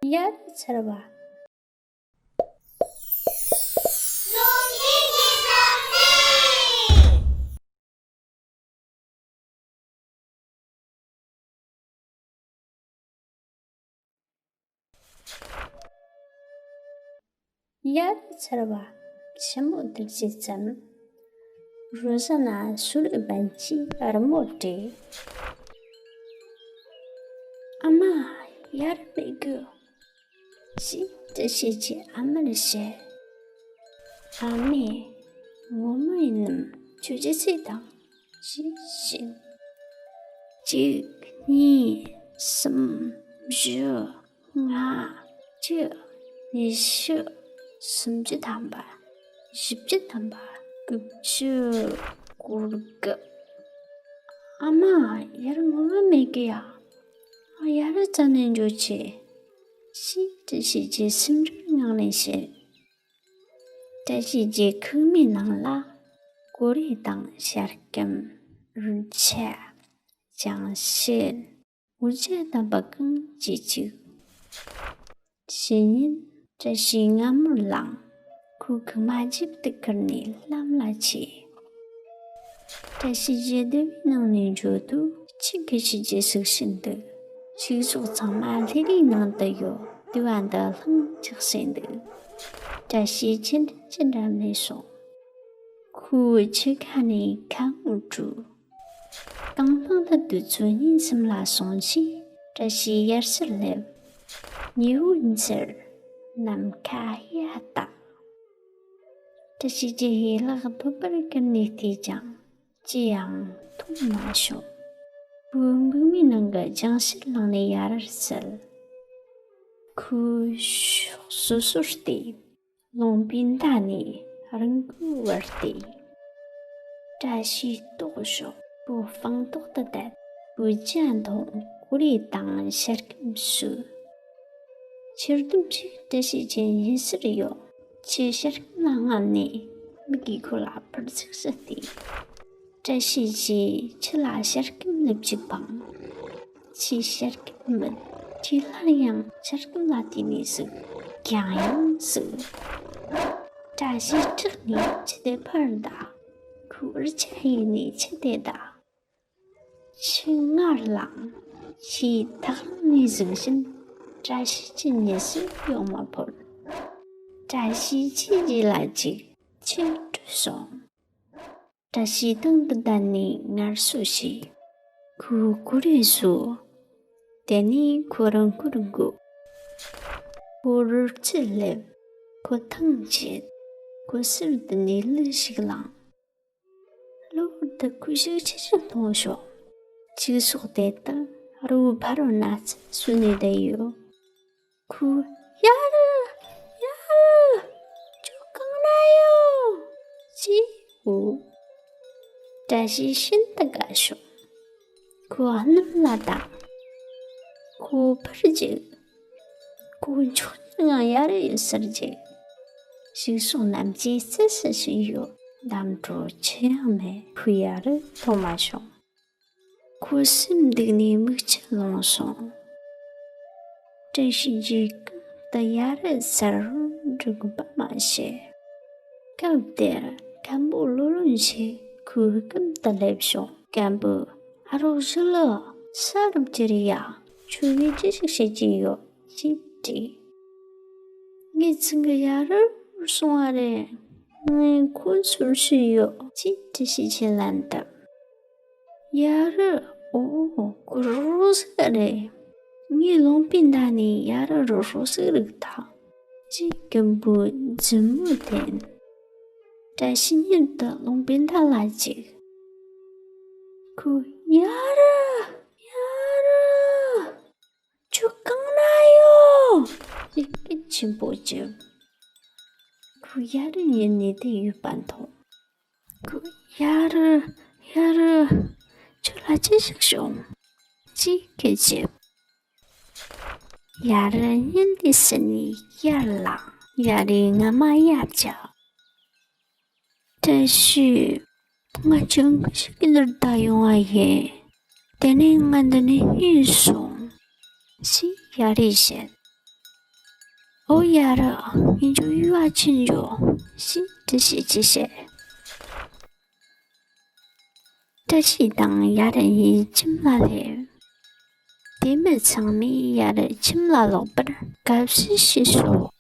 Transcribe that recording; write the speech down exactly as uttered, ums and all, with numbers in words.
ཡར་ཚར་བ། ཡར་ཚར་བ། ཆི་མོ་འདུག་ཅེས་ཙམ། རོ་ཟ་ན་སུ་ལུ་བན་གྱིས་རི་མོ་བྲིས། ཨ་མ། ཡར་མི་དགོས། ཞེས་བཀྲ་ཤིས་ཀྱིས་ཨ་མར་བཤད། ཨ་མས། ངོ་མ་ཡིན་ནམ་ཁྱོད་ཀྱིས་ཚིག་དང་། ཞེས་བཤད། གཅིག་གཉིས། གསུམ། བཞི། ལྔ། བཅུ། ཉི་ཤུ། སུམ་ཅུ་ཐམ་པ། བཞི་བཅུ་ཐམ་པ། དགུ་བཅུ། སྐོར་དགུ། ཨ་མ། ཡར་ངོ་མ་མེད་གི་ཡ། ཡར་རྩ་ནས་འགྲོ་ཆེ། ཞེས་བཀྲ་ཤིས་ཀྱིས་སེམས་ཁྲལ་ངང་ནས་བཤད། བཀྲ་ཤིས་ཀྱི་ཁུག་མའི་ནང་ལ་ཀོ་རེ་དང་ཤ་སྐམ། རོལ་ཆ། ཅང་ཤེས། འུར་ཆ་དམ་པ་གང་བྱེད་ཅིག། ཕྱི་ཉིན་བཀྲ་ཤིས་སྔ་མོར་ལངས། ཁོས་ཁུག་མ་ཇེབ་ཏུ་ཁུར་ནས་ལམ་ལ་ཆས། བཀྲ་ཤིས་ཀྱི་སྡེ་བའི་ནང་ནས་འགྲོ་དུས་ཁྱི་གི་ཤི་རྗེས་ཟིག་ཤིན་ཏུ། ཕྱུགས་ཟོག་ཚང་མ་ལྷས་རའི་ནང་དུ་ཡོད། དུ་བ་འདི་ལྷིང་འཇགས་སེ་འདུག། བཀྲ་ཤིས་ཁྱི་འདྲེ་ཅི་འདྲ་མེད་སོང་། ཁོས་ཁྱི་ཁ་ནས་ཁ་ངོ་བཀྲུས། དང་བླངས་ལ་དུས་ཚོད་ཉིན་གསུམ་ལ་སོང་རྗེས་བཀྲ་ཤིས་ཡར་ཕྱིར་སླེབས། ཉི་འོད་འཚེར། ནམ་མཁའ་གཡའ་དག། བཀྲ་ཤིས་ཀྱིས་ཡན་ལག་ཕུད་པར་ཀུན་ནས་བལྟས་ཀྱང་ཅི་ཡང་མཐོང་མ་བྱུང་། ཁོས་འབུག་མའི་ནང་གི་ལྗང་ཤར་བླངས་ནས་ཡར་བསུ། ཁོས་ཕྱོགས་སོ་སོར་བལྟས། ལུང་པའི་མཐའ་ནས་རི་མགོའི་བར་བལྟས། བཀྲ་ཤིས་ལྟོགས་བྱུང་། ཁོས་སྤང་ཐོག་ཏུ་བསྡད། ཁོས་ཇ་འཐུང་། ཀོ་རེ་དང་ཤ་སྐམ་ཟོས། ཕྱིར་སྡོམ་ཞིག་བཀྲ་ཤིས་ཀྱི་ཉི་ཟུར་ཡོད། ཁྱི་ཤ་སྐམ་ལ་རྔམ་ནས་མིག་གིས་ཁོ་ལ་ཕར་ཚིགས་སུ་བལྟས། བཀྲ་ཤིས་ཀྱིས་ཁྱི་ལ་ཤ་སྐམ་ལེབ་ཅིག་འཕངས། ཁྱིས་ཤ་སྐམ་མིད། ཁྱིས་སླར་ཡང་ཤ་སྐམ་ལ་བལྟས་ནས་ཟུག། ཡང་ཡང་ཟུག། བཀྲ་ཤིས་སྐྲག་ནས་ཁྱི་དེ་ཕར་བདའ། ཁོས་འུར་ཆ་ཡིས་ནས་ཁྱི་དེ་བདའ། ཁྱི་སྔར་ལངས། ཁྱིས་ཐག་རིང་ནས་ཟུག་བཞིན་བཀྲ་ཤིས་ཀྱི་མྱི་སེམས་ཡོང་མ་ཕོད། བཀྲ་ཤིས་ཁྱིའི་རྗེས་ལ་འཇུག། ཁྱི་བྲོས་སོང་། བཀྲ་ཤིས་དང་དུ་བསྡད་ནས་ངལ་གསོ་བྱས། ཁོས་ཀུ་རེ་ཟོས། དེ་ནས་ཁོ་རང་ཁུར་འགུགས། ཁོ་རུ་རྩིས་སླེབས། ཁོ་ཐང་ཆད། ཁོ་ཟུར་དུ་ནས་ལུད་ཞིག་བླངས། གློ་བུར་དུ་ཁོས་ཤུགས་ཆེ་ཞིག་བཏང་བྱུང་། ཕྱུགས་ཟོག་དེ་དག་རི་བོའི་ཕ་རོལ་ན་ཚ་བཟོས་ནས་བསྡད་ཡོད། ཁོས། ཡ་རུ། ཡ་རུ། ཁྱོད་གང་ན་ཡོད། ཅེས་ཧོ། བཀྲ་ཤིས་ཤིན་ཏུ་དགའ་བྱུང་། ཁོས་གནམ་ལ་བལྟས། ཁོ་ཕར་འཇུག། ཁོ་མཆོག་ནི་ཡ་རུ་ཡོད་སར་འཇུག། ཕྱུགས་ཟོག་རྣམས་ཀྱིས་བརྩི་ཞིབ་བྱས་ཡོད། གདམ་དྲོད་ཅི་ཡང་མེད། ཁོས་ཡ་རུ་མཐོང་མ་བྱུང་། ཁོ་སེམས་སྡུག་ནས་མིག་ཆུ་ལངས་སོང་། བཀྲ་ཤིས་ཀྱིས་གང་དུ་ཡ་རུ་ཟེར་རུང་འགྲིག་པ་མ་བྱས། སྐབས་དེར་མཁན་པོ་ལོ་ལོན་ཞིག་ཁོའི་སྐུམ་དུ་སླེབས་བྱུང་། མཁན་པོས། ཨ་རོགས་ཞི་ལུ། ས་རུབ་ཀྱི་རེད་ཡ། ཁྱོད་ངས་ཅི་ཞིག་བྱེད་ཀྱི་ཡོད། ཅེས་དྲིས། ངའི་ཚང་གི་ཡ་རུ་སོང་བ་རེད། ངས་ཁོ་ཚུར་ཤི་ཡོད། ཅེས་བཀྲ་ཤིས་ཀྱིས་ལན་བཏབ། ཡ་རུ། ཨོ། ཁོ་རོགས་རོགས་ཟིག་རེད། ངས་ལུང་པའི་མཐའ་ནས་ཡ་རུ་རོགས་རོགས་ཟིག་རིག་ཐལ། ཅེས་མཁན་པོའི་མཛུབ་མོ་འཐེན། བཀྲ་ཤིས་མྱུར་དུ་ལུང་པའི་མཐའ་ལ་འཇུག། ཁོས། ཡ་རུ། ཡ་རུ། ཁྱོད་གང་ན་ཡོད། ཅེས་སྐད་ཆེན་པོ་བརྗོད། ཁོས་ཡ་རུ་ཉིད་ནས་དེར་ཡོད་པ་མཐོང་། ཁོས། ཡ་རུ། ཡ་རུ། ཁྱོད་ལ་ཅི་ཞིག་བྱུང་། ཅེས་སྐད་བརྗོད། ཡ་རུ་ཉིད་དེ་ཟིན་ནས་ཡར་ལངས། ཡ་རུའི་རྔ་མ་ཡར་བཀྱགས། བཀྲ་ཤིས། ང་ཁྱོད་ངུ་ཞིག་གི་འདིར་བདའ་ཡོང་བ་ཡིན། དེ་ནས་ང་འདི་ནས་རྙེད་སོང་། ཞེས་ཡ་རུས་བཤད། ཨོ་ཡ་ར། ངེད་ཚོ་གཡུར་བ་ཕྱིན་འགྲོ་ཞེས་འདྲི་བཤད་ཅི་བྱས། བཀྲ་ཤིས་དང་ཡ་ར་ཡིས་ཁྱིམ་ལ་སླེབས། དེ་མིན་ཚང་མས་ཡ་ར་ཁྱིམ་ལ་ལོག་པར་དགའ་བསུ་ཞུས་སོ།